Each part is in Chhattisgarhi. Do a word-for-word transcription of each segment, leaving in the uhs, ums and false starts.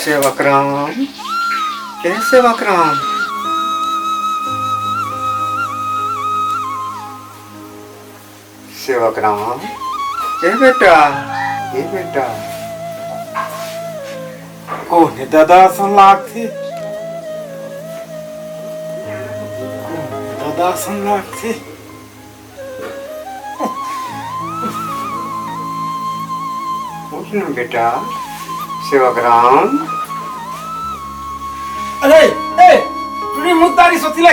सेवक राम, ए सेवक राम, सेवक राम, ए बेटा, ए बेटा, कोन हे ददा असन लागथे? कोन हे ददा असन लागथे? उठ ना बेटा, सेवक राम। अरे, ए, टुरी मुद्दारी सोती ले।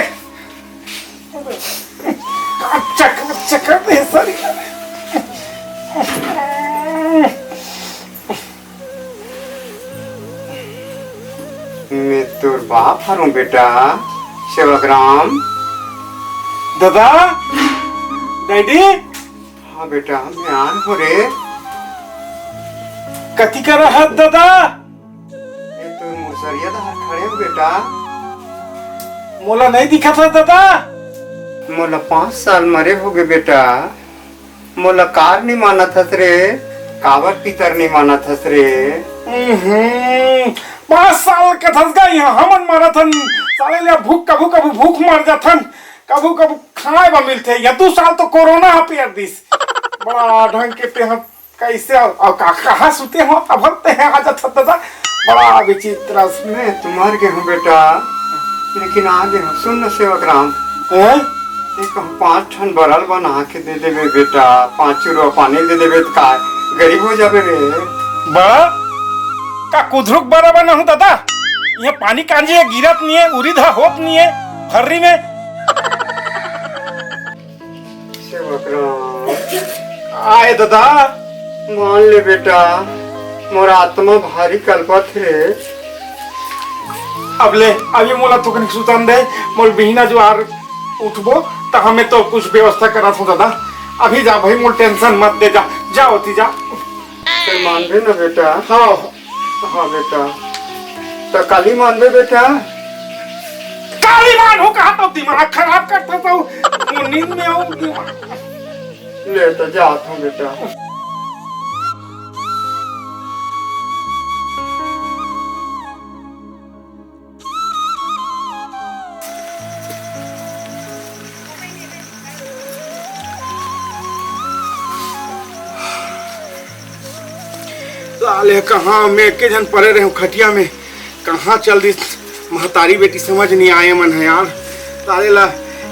अच्छा, अच्छा, कर दे, सॉरी। मैं तोर बाप हरौं बेटा, सेवक राम। ददा, डैडी। हाँ बेटा, मैं आन हो रे। कति करा हस ददा? ये तो मुसरिया डहर खड़े हो बेटा। मोला नहीं दिखत हस ददा? मोला पाँच साल मरे होगे बेटा। मोला कार नहीं मानत हस रे, काबर पितर नहीं मानत हस रे? हम्म, पाँच साल के धस गई है, हमन मरत हन, साले ले भूख, कभू कभू भूख मर जाथन, कभू कभू खाए बर मिलथे। या दू साल तो कोरोना ह पेर दिस। बड़ा ढंग के तेहा कैसे अउ, अउ का, कहाँ सुते हो? अब हम तेहा आ जात हस ददा, बड़ा विचित्र। मैं तो मर गे हूँ बेटा, लेकिन आ गे हूँ। सुन न सेवक राम, हैं? ते कहूँ पाँच ठन बरल बना के दे देबे बेटा, पाँच चुरुआ पानी दे देबे त का गरीब हो जाबे रे? बड़ा का कुधरुक बरा बना हूँ ददा? ये पानी कांजी है, गिरत नहीं है, उरिद हा होत नहीं है, फर्री में। सेवक राम। आए ददा। मान ले बेटा, मोर आत्मा भारी कलपत हे। अब ले, अभी मोला थोकन सुतन दे, मोल बिहना जुआर उठबो, त हमें तो कुछ व्यवस्था करत हूँ ददा। अभी जा भाई, मोल टेंशन मत दे, जा, जा ओती जा। फिर मानबे ना बेटा? हाँ। हाँ बेटा, त काली मानबे बेटा? काली मान हो कहा तो दिमाग खराब करता था, वो नींद में आऊं दिमाग। ले त जात हूँ बेटा। साले कहाँ मैं एके झन परे रहे हूँ खटिया में, कहाँ चल दिस महतारी बेटी, समझ नहीं आए मन है यार। साले ला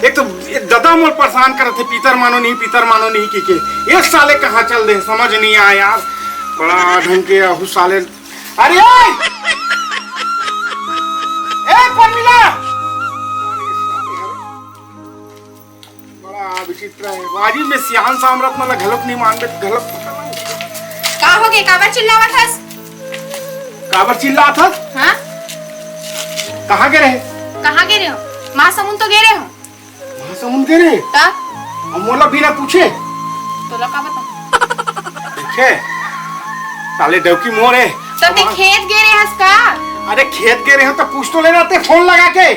एक तो ये ददा मोर परेशान करत हे, "पीतर मानो नहीं, पीतर मानो नहीं" की के, ये साले कहाँ चल दे, समझ नहीं आए यार। बड़ा ढंग के आहू साले। अरे ओए! ए परमिला! बड़ा विचित्र है। वाजिब में सियान सामरत मन ला घलोक नहीं मानबे, घलोक पता नहीं। का हो गे? काबर चिल्लावत हस? काबर चिल्लात हस? हाँ? कहाँ गे रहे? कहाँ गे रहे हो? महासमुंद तो गे रहे हो। महासमुंद गे रहे? ता? अब मोला बिना पूछे? तोला का बता? देखे? साले डौकी मोर है। तो ते खेत गे रहे हस का? अरे खेत गे रहे हो तो पूछ तो लेना ते फोन लगा के।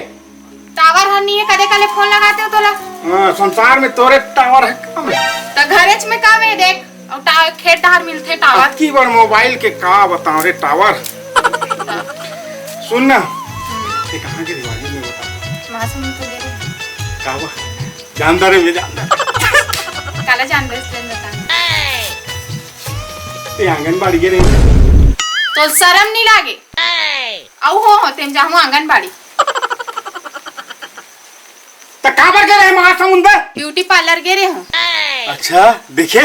टावर ह नहीं है, कदे कले फोन लगाते हो तोला? हाँ, संसार में तोरे टावर है कम। त घरेच में का में देख, और टा-, खेत डहर मिलथे टावर। अबकी बार मोबाइल के का बताओ रे टावर। सुन ना, ये कहाँ के रिवाज में बता। महासमुंद तो गे रहे। का बा? जानता रे, मैं जानता। काला जान रहे, इसलिए बता। ये आंगनबाड़ी गे रहे। तो शर्म नहीं लागे? अउ हो, हो, तेम जाहूँ आंगनबाड़ी। त काबर गे रहे महासमुंद? ब्यूटी पार्लर गे रहे हूँ। अच्छा, देखे,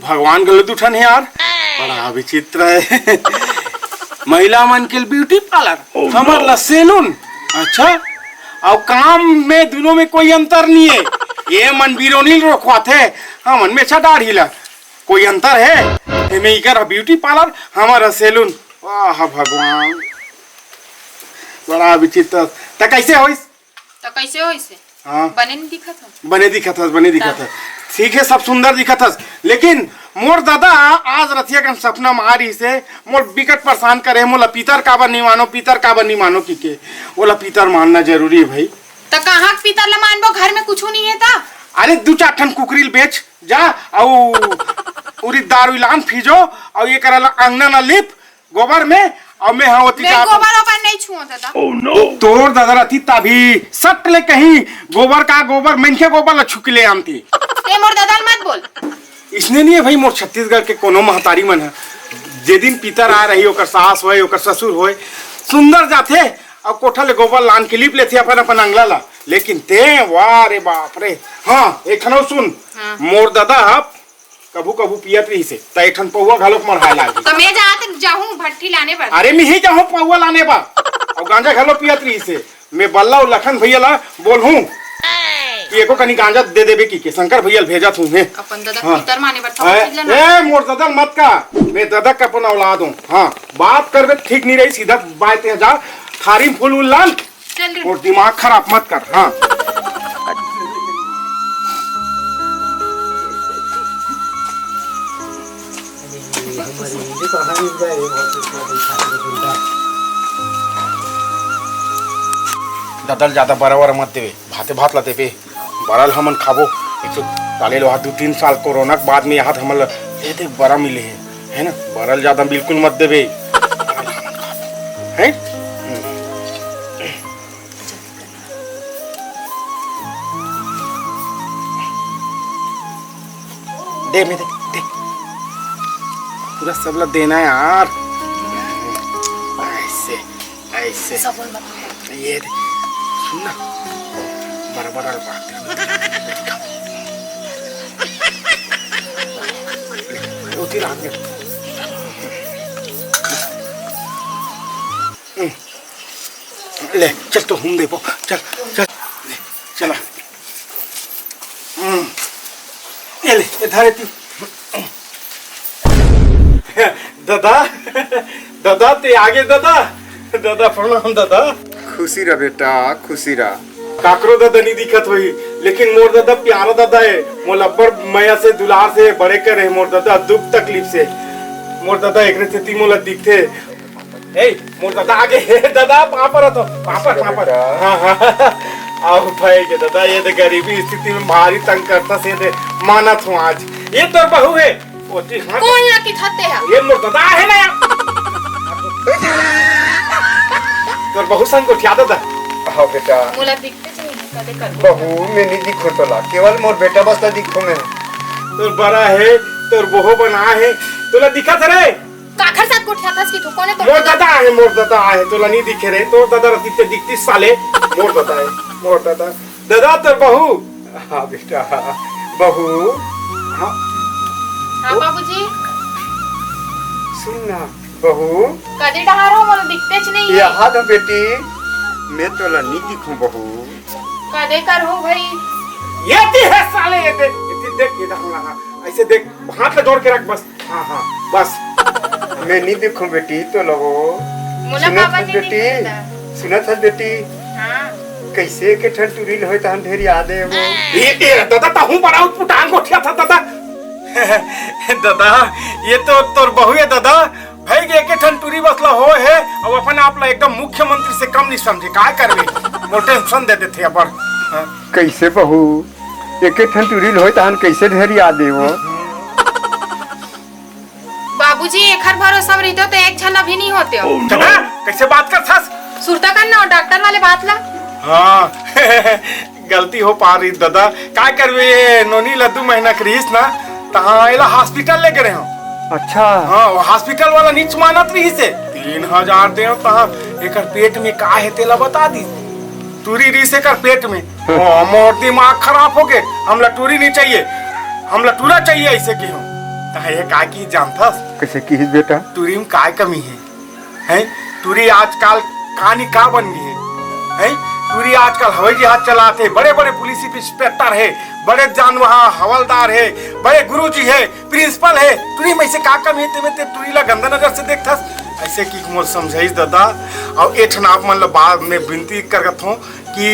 भगवान घलो दुठन है यार, बड़ा विचित्र है। महिला मन के ब्यूटी पार्लर, हमर ला सैलून। अच्छा, अउ काम में दोनों में कोई अंतर नहीं है। ये मन बिरोनी रोखवाथे, हमन मेछा दाढ़ी ला। कोई अंतर है? एमे इकर ब्यूटी पार्लर, हमर सैलून। वाह भगवान, बड़ा विचित्र। त कैसे होइस? त कैसे होइस? हाँ। बने नहीं दिखत हो? बने दिखत हस, बने दिखत हस। ठीक है, सब सुंदर दिखत हस, लेकिन मोर दादा आज रतिया कन सपना में आ रहिसे, मोर बिकट परेशान करे, मोला पीतर काबर नहीं मानो, पीतर काबर नहीं मानो की के। ओला पीतर मानना जरूरी है भाई। त कहाँ के पीतर ला मानबो, घर में कुछू नहीं है त? अरे दू चार ठन कुकरी ल बेच जा, अउ उरी दारू इलान फिजो, अउ ये करा ला अंगना ना लिप, गोबर में, अउ मैं हा ओती मैं का गोबर ओबर नहीं छुओं दादा। तोर दादा रतिस तभी सट ले कहीं गोबर का गोबर, मनखे गोबर ला छुक ले आनती। ते मोर दादा ल मत बोल। इसने नहीं है भाई, मोर छत्तीसगढ़ के कोनो महतारी मन ह, जे दिन पितर आय रही, ओकर सास होय, ओकर ससुर होय, सुंदर जाथे अउ कोठा ले गोबर लान के लीप लेथे अपन, अपन अंगला ला। लेकिन ते, वाह रे बाप रे। हाँ, एक ठन अउ सुन, हाँ। मोर दादा ह कभू कभू पियत रहिसे, त एक ठन पौवा घलोक मढ़ाए लागे। त मैं जात जाहूं भट्ठी लाने बर। अरे, मिही जाहूं पौवा लाने बर। अउ गांजा घलो पियत रहिसे। मैं बल्ला अउ लखन भैया ला बोलहूं कि एको कनी गांजा दे देबे कि के शंकर भैया ल भेजत हूं मैं। अपन दादा हाँ। पितर माने बर ए, समझ लेना। ए, मोर दादा ल मत का, मैं दादा के अपन औलाद हूं। हाँ, बात करबे त ठीक नहीं रही, सीधा बाय ते जा, थारी में फूल उल लान। चल रे। और दिमाग खराब मत कर। हाँ। दादा ल ज्यादा बरा वरा मत देवे, भाते भात ला देवे, बरा ल हमन खाबो। एक तो ताले लोहा दू तीन साल कोरोना के बाद में यहाँ हमन ला ये देख बरा मिले है, है ना? बरा ल ज्यादा बिल्कुल मत देवे, हैं? दे, मैं दे, दे। पूरा सबला देना है यार। ऐसे, ऐसे। ये दे। सुन ना। बराबर बात। उतरी रात में। ले, चल तो हम देबो। चल, चल। ले, चला। हम्म। ये ले, ये धरे तू। दादा, दादा, ते आगे दादा। दादा, प्रणाम दादा। खुशी रह बेटा, खुशी रह। काकरो दादा नहीं दिखत होही, लेकिन मोर दादा प्यारा दादा है। मोला अब्बड़ मया से, दुलार से बड़े करे मोर दादा, दुख तकलीफ से। मोर दादा एकरे सेती मोला दिखथे। ए, मोर दादा आगे हे, दादा, पाँव परत हों, पाँव पर, पाँव पर। बेटा। हाँ, हाँ। अब भाई के दादा, ये दे गरीबी स्थिति में भारी तंग करथस, ये दे मानत हों आज। ये तोर बहू हे, ओती हाँ। कोन ला किथते हा? ये मोर दादा हे ना यार। तोर बहू संग गोठिया दादा। हाँ बेटा। मोला दिखते चाहिए, कदे कर। बहू, मैं नहीं दिखों तोला, केवल मोर बेटा बस ला दिखों मैं। तोर बरा हे, तोर बहू बना हे, तोला दिखत हे रे? काखर साथ गोठियाथस कि थू? कोने तोर मोर दादा? दादा आहे, मोर दादा आहे, तोला नहीं दिखे रे, तोर दादा रतिस ते दिखतिस साले, मोर दादा आहे, मोर दादा, दादा तोर बहू। हाँ बेटा, बहू। हाँ। हाँ बाबूजी। सुन ना, बहू। कदे डहार हो, मोला दिखतेच नहीं हे। यहाँ तो बेटी, मैं तोला नहीं दिखों बहू। कदे कर हो भाई? ये ती है साले, ये देख, ये ती देख, ये देख, हाँ, हाँ, ऐसे देख, हाथ ला जोड़ के रख बस। हाँ, हाँ, बस। मैं नहीं देखूं बेटी, तो लगो। मोला सुनत काबर हस नहीं बेटी? दिखता? सुनत हस बेटी? हाँ। कैसे के ठन टुरी ल होय तहन ढेर याद है वो। ए, ए, दादा, तहूँ बड़ा उटपुटांग गोठियाथस दादा। दादा, ये तो तोर बहू है दादा। भाई के एके ठन टुरी बस ला होय है, अब अपन आप ला एकदम मुख्यमंत्री से कम नहीं समझे, काय करबे? मोर टेंशन दे देथे अब्बड़। हाँ। कैसे बहू? एके ठन टुरी ल होय तहन कैसे ढेर याद है वो? बाबूजी, एखर भरोसा में रहितेव त एक झन अभी नहीं होतेव। Oh, no! हाँ, कैसे बात करथस? सुरता कर ना, डॉक्टर वाले बात ला। हाँ, गलती हो पारिस दादा। का करबे, ये नोनी ला दू महीना के रहिस ना, तहाँ एला हॉस्पिटल ले गे रहेंव। अच्छा। हाँ, वो हॉस्पिटल वाला नीच मानत रहिस हे। तीन हजार देंव तहाँ एकर पेट में का हे तेला बता दिस। टुरी रहिस एकर पेट में। ओ, मोर दिमाग खराब हो गे, हमला टुरी नहीं चाहिए, हमला टुरा चाहिए, ऐसे किहेंव। तहाँ ये का किहिस जानथस? कैसे किहिस बेटा? टुरी में काय कमी है? हैं? टुरी आजकल कानी का बन गई है? हैं? टुरी आजकल हवाई जहाज चलाथे, बड़े-बड़े पुलिस इंस्पेक्टर है, बड़े जान वहाँ हवलदार है, बड़े गुरुजी है, प्रिंसिपल है। टुरी में ऐसे का कमी है, तेमे ते टुरी ला गंदा नजर से देखथस? ऐसे कि मोर समझाइस दादा, अउ एक ठन आप मन ला बात में विनती करत हों, कि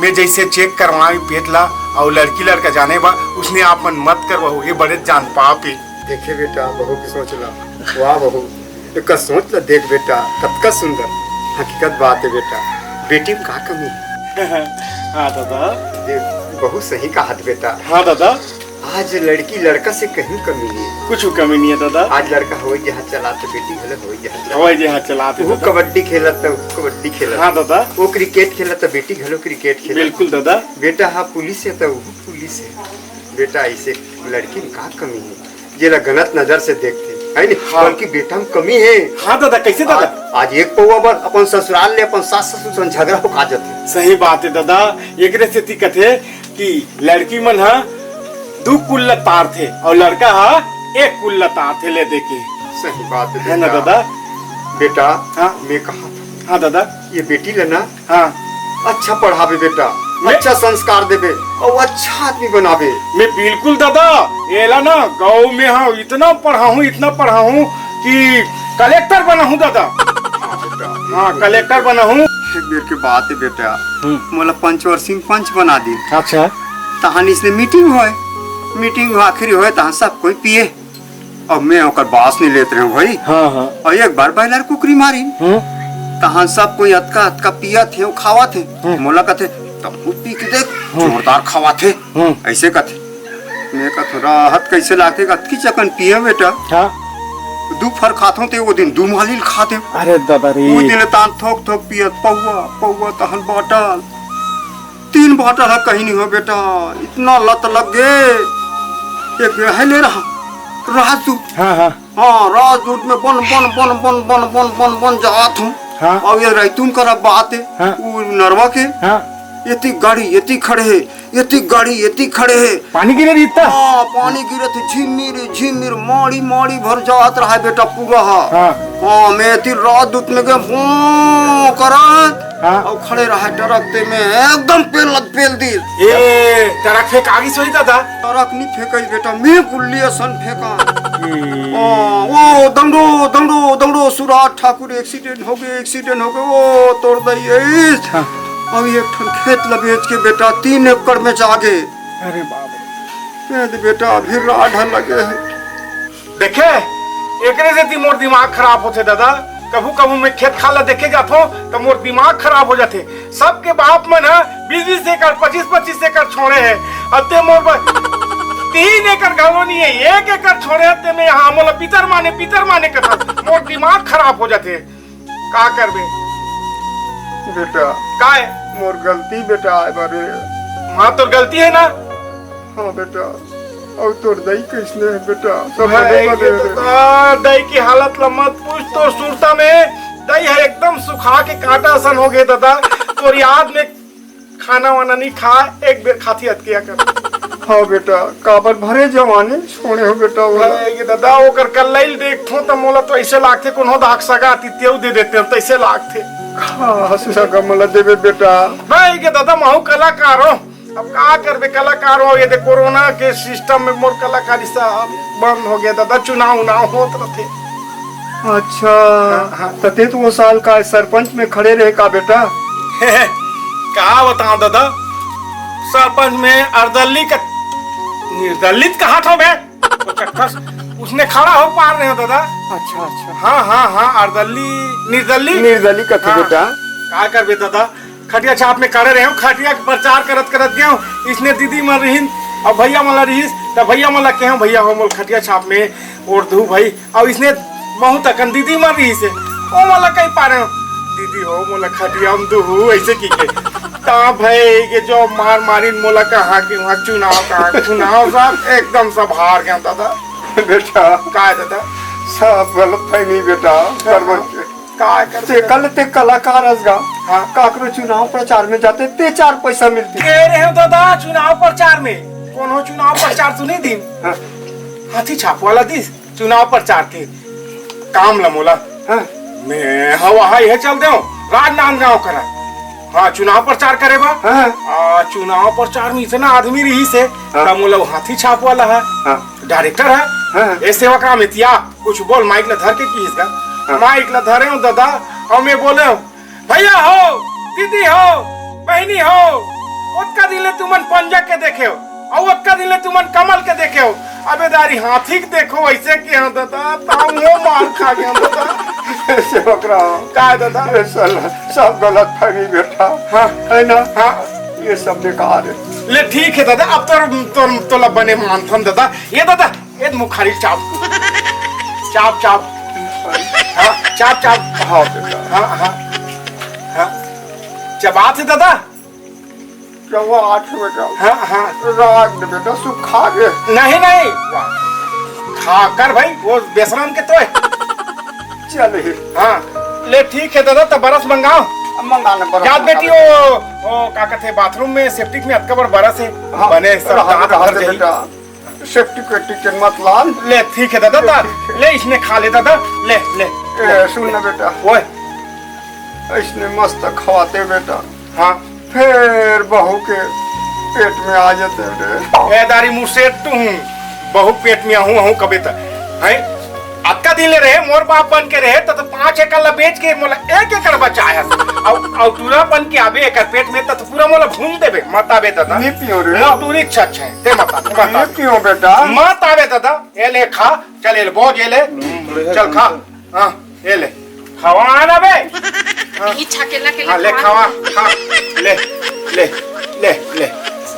मैं जैसे चेक करवाई पेट ला अउ लड़की लड़का जाने बा, उसने आप मन मत करवाहू, ये बड़े जान पाप हे। देखे बेटा, बहू की सोच ला। वाह बहू, एकर सोच ला देख बेटा, कतका सुंदर। हकीकत बात है बेटा, बेटी में का कमी है? हाँ दादा। ये बहू सही कहत बेटा। हाँ दादा। आज लड़की लड़का से कहीं कमी नहीं है। कुछ कमी नहीं है दादा। आज लड़का हवाई जहाज चलात हे, बेटी घलो हवाई जहाज चलात हे। हवाई जहाज चलात हे वो दादा। कबड्डी खेलत हे, वो कबड्डी खेलत हे। हाँ दादा। वो क्रिकेट खेलत हे, बेटी घलो क्रिकेट खेलत हे। बिल्कुल दादा। बेटा हा पुलिस हे त वो पुलिस हे। बेटा, ऐसे लड़की में का कमी है, जेला गलत नजर से देखथे, है नी? हाँ। बल्कि बेटा में कमी है। हाँ दादा, कैसे दादा? आज, आज एक पौवा बर अपन ससुराल ले अपन सास ससुर संग झगड़ा होका जाथे। सही बात है दादा, एकरे सेती कथे कि लड़की मन ह दू कुल्ला तारथे अउ लड़का ह एक कुल्ला तारथे, ले देखे। सही बात है है ना बेटा। दादा? बेटा, हाँ। मैं कहा था, हाँ दादा। ये बेटी ला ना, हाँ। अच्छा पढ़ाबे बेटा, मैं अच्छा संस्कार देबे अउ अच्छा आदमी बनाबे। मैं बिल्कुल दादा, एला ना गाँव में हाँ इतना पढ़ाहूँ, इतना पढ़ाहूँ कि कलेक्टर बनाहूँ दादा। हाँ बेटा। हाँ, कलेक्टर बनाहूँ। एक बेर के बात है बेटा, हम्म। मोला पंचवर सिंह पंच बना दी। अच्छा। तहान इसने मीटिंग होय, मीटिंग आखिरी होय, तहान सब कोई पिए। अब मैं ओकर बास नहीं लेत रहेंव भाई। हाँ, हाँ। अउ एक बार बॉयलर कुकरी मारिन। हम्म। तहान सब कोई अतका अतका पियत हे, खावत हे। हम्म। मोला कथे, "तहूँ पी के देख, हम्म। जोरदार खावत हे।" हम्म। ऐसे कथे। मैं कथे, "राहत कैसे लागथे?" "अतकी चकन पिए बेटा।" हाँ। दू फर खाथों ते वो दिन दू मालिल खाथों। अरे दादा रे। वो दिन तान थोक थोक पियत, पौवा, पौवा तहन बॉटल। तीन बॉटल ह कहीं नहीं हो बेटा, इतना लत लग गे। एक है ले रहा राजदूत। हाँ, हाँ। हाँ, राजदूत में बन, बन, बन जात हूँ। हाँ। अउ ये रैतून करा बात है, हाँ। वो नरवा के, हाँ। एती गाड़ी, एती खड़े है, एती गाड़ी, एती खड़े है। पानी गिरे रही इतना? हाँ, पानी गिरे थे, झिमिर, झिमिर, माड़ी, माड़ी भर जात रहा है बेटा पूरा हा। हाँ। हाँ, मैं एती राजदूत में गए, फों करत, हाँ। अउ खड़े रहा ट्रक ते में एकदम पेल, पेल दी। ए, ट्रक फेंका गिस होही दादा? ट्रक नहीं फेंकाइस बेटा, मैं गुल्ली असन फेंका। ए। ओ, ओ, दंडो, दंडो, दंडो, सुराज ठाकुर एक्सीडेंट हो गए, एक्सीडेंट हो गए, ओ, तोर दई आइस। हाँ। अउ एक ठन खेत ल बेच के बेटा तीन एकड़ में जागे। अरे बाप रे। ए दे बेटा, अभी राड ह लगे है। देखे, एकरे सेती मोर दिमाग खराब होथे दादा। कभू कभू मैं खेत खार ला देखे जाथों त मोर दिमाग खराब हो जाथे। सबके बाप मन ह बीस बीस एकड़, पच्चीस पच्चीस एकड़ छोड़े हे, अते मोर बर तीन एकड़ घलो नहीं है, एक एकड़ छोड़े हे, ते में यहाँ मोला पितर माने, पितर माने कथस। मोर दिमाग खराब हो जाथे, का करबे? बेटा, काय? मोर गलती बेटा आय बारे। हाँ, तोर गलती है ना? हाँ बेटा, अउ तोर दई कइसने हे बेटा? सब भाई, बने बने ये तो हे। दादा, दई की हालत ला मत पूछ, तोर सुरता में दई ह एकदम सुखा के कांटा असन हो गे दादा। तोर याद में खाना वाना नहीं खा, एक बेर खाथी अतकिया कर। हाँ बेटा, काबर भरे जवानी छोड़े हो बेटा वो। भाई, ये दादा, ओकर कल्लई ल देखथों त मोला तो ऐसे लागथे कोनो दाग सगा तित्यऊ दे देते हम, तैसे लागथे। हाँ, सगा मोला देबे बेटा। भाई, ये दादा, महू कलाकार हो। अब का करबे, कलाकार हो, ये दे कोरोना के सिस्टम में मोर कलाकारी सब बंद हो गया दादा, चुनाव उनाव होत रथे। अच्छा, हाँ, हाँ। त ते तो वो साल का सरपंच में खड़े रहे का बेटा? का बताओ दादा, सरपंच में अर्दली का, निर्दलित कहा था बे, वो चक्कर उसने खड़ा हो पा रहे हो दादा। अच्छा, अच्छा। हाँ, हाँ, हाँ, अर्दली, निर्दली। निर्दली कथे हाँ। बेटा। का करबे दादा, खटिया छाप में करे रहे हूँ, खटिया के प्रचार करत करत गए हूँ। इसने दीदी मन रहिन, अब भैया मन ला रहिस, त भैया मन ला कहे हूँ, "भैया हो, मोल खटिया छाप में ओढ़ दू भाई।" अब इसने बहुत अकन दीदी मन रहिस है, ओ मोला कही पा रहे हो, "दीदी हो, मोला खटिया में दू," ऐसे की के। ता भाई के जो मार मारिन मोला कहा कि वहाँ चुनाव का, चुनाव साहब एकदम सब हार गया दादा। बेटा, का है दादा? सब गलत फहमी बेटा, हाँ, सरपंच हाँ। के। का कर ते कल ते कलाकार हस गा। हाँ। काकरो चुनाव प्रचार में जाते ते चार पैसा मिलती। कह रहे हो दादा, चुनाव प्रचार में कोनो चुनाव प्रचार तो नहीं दिन। हाँ। हाथी छाप वाला दिस चुनाव प्रचार के काम ला मोला। हाँ। मैं हवा हा यह चल दे राजनांदगांव करा। हाँ, चुनाव प्रचार करे बा। हाँ। आ, चुनाव प्रचार में इतना आदमी रहिस हे, हाँ। त मोला वो हाथी छाप वाला है। हाँ। डायरेक्टर है। हाँ। ए सेवक राम एतिया। कुछ बोल, माइक ला धर के किहिस गा। हाँ। माइक ला धरे हूँ दादा, अउ मैं बोले हूँ, "भैया हो, दीदी हो, बहिनी हो, ओतका दिन ले तुमन पंजा के देखे हो, अउ ओतका दिन ले तुमन कमल के देखे हो, अबे दारी हाथी के देखो, ऐसे के हाँ दादा, ताऊ हो मार खा गया दादा।" ऐसे बकरा हो। का है दादा? ए साला, सब गलत फहमी बेटा। हाँ। है ना? हाँ। ये सब बेकार है। ले ठीक है दादा, अब तोर तोर तोला बने मानथन दादा। ये दादा, ये मुखारी चाप चाप चाप। हाँ, चाप चाप। हाँ बेटा। हाँ, हाँ। हाँ। चबात है दादा। चबात है बेटा। हाँ, हाँ। राग दे बेटा, सुखा दे। नहीं, नहीं। खा कर भाई, वो बेसरम के तो है। चल ही। हाँ। ले ठीक है दादा, तब बरस मंगाओ। मंगा ना बरस याद मंगा बेटी, बेटा। वो, वो का कहते, बाथरूम में, सेप्टिक में अतका बड़ बरस है। हाँ, बने सब रहा, दांत रहा भर दे जाई। बेटा। सेफ्टी पेटी के मत लान। ले, ठीक है दादा, ता, ले, इसने खा ले दादा, ले, ले। ए, सुन ना बेटा। ओए। इसने मस्त खवाते बेटा। हाँ। फिर बहू के पेट में आ जाते रे। ए दारी मुसेट तू हूँ, बहू पेट में आहूँ, आहूँ कबे तक, हैं? अतका दिन ले रहे, मोर बाप बन के रहे, त, त पाँच एकड़ ला बेच के मोला एक एकड़ बचाए हस। अउ, अउ टूरा बन के आबे एकर पेट में, त, त पूरा मोला भूंज देबे, मत आबे दादा। नहीं पियो रे। मोर टूरी अच्छा, अच्छा है, ते मत आ, मत आ। नहीं पियो बेटा। मत आबे दादा, ये ले खा, चल ये ले, बोझ ये ले, हम्म, चल खा। हाँ, ये ले, खवा ना बे। हाँ। ये छकेला के हाँ, ले खवा। खवा, खा, ले, ले, ले, ले,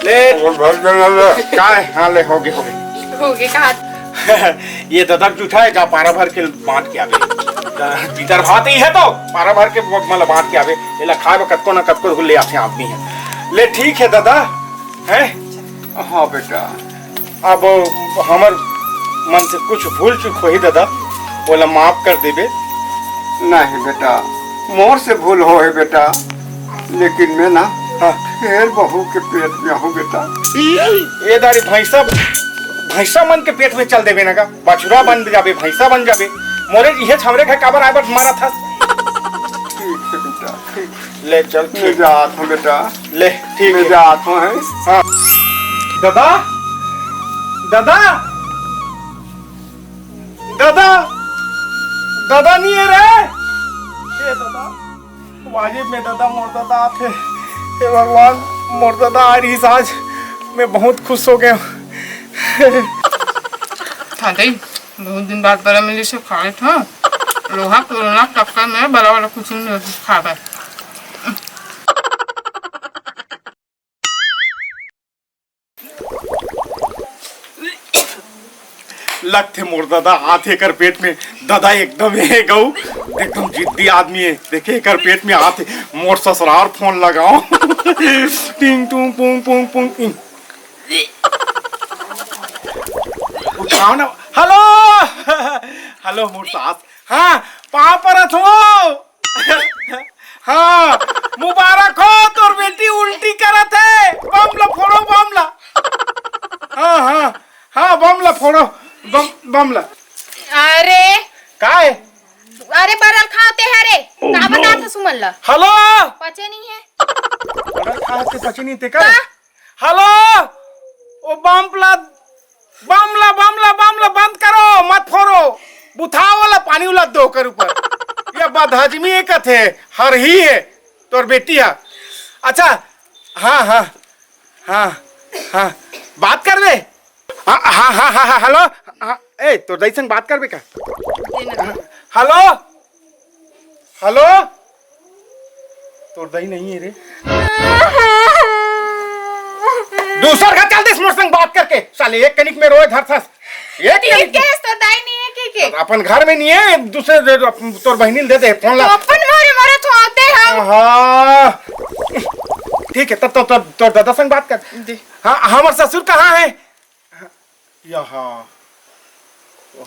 ले। और भर देना ले। का है? हाँ, ले, हो गए, हो गए। हो गए, कहा? ये ददक जूठा है, जा पारा भर के बांट के आवे। भीतर भात ही है तो पारा भर के वो मतलब बांट के आवे। एला खाए बर कतको ना कतको ले आथे आदमी है। ले ठीक है दादा, हैं? हाँ बेटा। अब हमर मन से कुछ भूल चूक होही दादा, ओला माफ कर देबे। नहीं बेटा, मोर से भूल होहे बेटा, लेकिन मैं ना हाँ। फिर बहू के पेट में हूँ बेटा। ए दारी भैंसा, भैंसा मन के पेट में चल देबे ना का, बछुरा बन जाबे, भैंसा बन जाबे। मोरे इहे छावरे घर काबर आए बर मारा था। ठीक है बेटा, ठीक। ले चल, मैं ठीक। जात हूँ बेटा। ले, ठीक मैं है। जात हूँ, हैं? हाँ। दादा, दादा, दादा, दादा नहीं है रे। ए दादा, वाजिब में दादा, मोर दादा आथे। हे भगवान, मोर दादा आ रही आज, मैं बहुत खुश हो गया। हाँ दई, बहुत दिन बाद बड़ा मिली से खा लेत हूँ। लोहा कोरोना चक्कर में बड़ा वाला कुछ नहीं खाबे। लगथे मोर ददा आथे एकर पेट में। ददा एकदम हे गऊ, एकदम जिद्दी आदमी हे। देखे एकर पेट में आथे, मोर ससुरार फोन लगाओ। टिंग टुंग पुंग पुंग पुंग टिंग। उठाओ ना। हेलो, हेलो मोर सास। हाँ, पाँव परत हूँ। हाँ, मुबारक हो, तोर बेटी उल्टी करत हे। बम ला फोड़ो, बम ला। हाँ, हाँ, हाँ, बम ला फोड़ो, बम, बम ला। अरे। काय? अरे, बरल खाते हरे। का बतात हस उमन ला? हेलो। पचे नहीं है। बरल खाते पचे नहीं ते का? का? हेलो, ओ बम ला, बम ला, बम ला, बम ला बंद करो, मत फोड़ो। बुथाओ वाला पानी उला दो ओकर ऊपर। ये बदहजमी हे कथे, हर ही हे, तोर बेटी हा। अच्छा, हाँ, हाँ, हाँ, हाँ, बात करबे? हाँ, हाँ, हाँ, हाँ, हाँ, हेलो, हाँ, ए, तोर दाई संग बात करबे का? हेलो, हेलो, तोर दाई नहीं हे रे। दूसर घर चल दिस मोर संग बात करके, साले एक कनिक में रोए धरथस। एक ठीक कनिक हे, तोर दाई नहीं हे, ठीक हे। अपन घर में नहीं हे, दूसरे दे, तोर बहिनी ल दे दे फोन ला। तो अपन मारे मारे तो आते हैं। हाँ, ठीक हे, तब तो तोर, तोर दादा संग बात कर। जी। हाँ, हमर ससुर कहाँ हे? यहाँ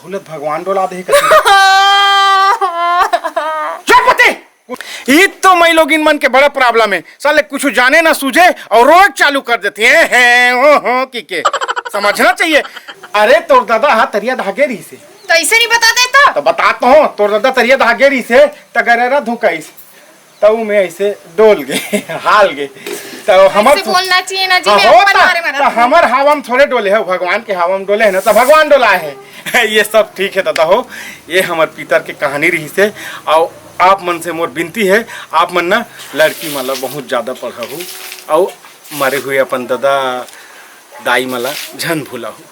हुलत भगवान डोला दे कथे। चुप होते। ई तो मई लोगिन मन के बड़ा problem हे, साले कुछ जाने ना सूझे और रोज चालू कर देथे हैं, हैं, हो, हो, की के। समझना चाहिए। अरे तोर दादा हा तरिया धागे रहिसे। तो ऐसे नहीं बता देता। तो बतात हूँ, तोर दादा तरिया धागे रहिसे, त गरेरा धुकाइस। तऊ में ऐसे डोल गे, हाल गे। तो हमर ऐसे बोलना चाहिए ना जी, हाँ, मैं हो अपन ता, बारे में तो रखूं। हमर हवा में थोड़े डोले हे, भगवान के हवा में डोले हे ना, तो भगवान डोला हे। ये सब ठीक हे दादा हो, ये हमर पितर के कहानी रहिसे। अउ आप मन से मोर बिनती हे, आप मन ना लड़की मन ला बहुत ज्यादा पढ़ाहू, अउ मरे हुए अपन दादा दाई मन ला झन भुलाहू।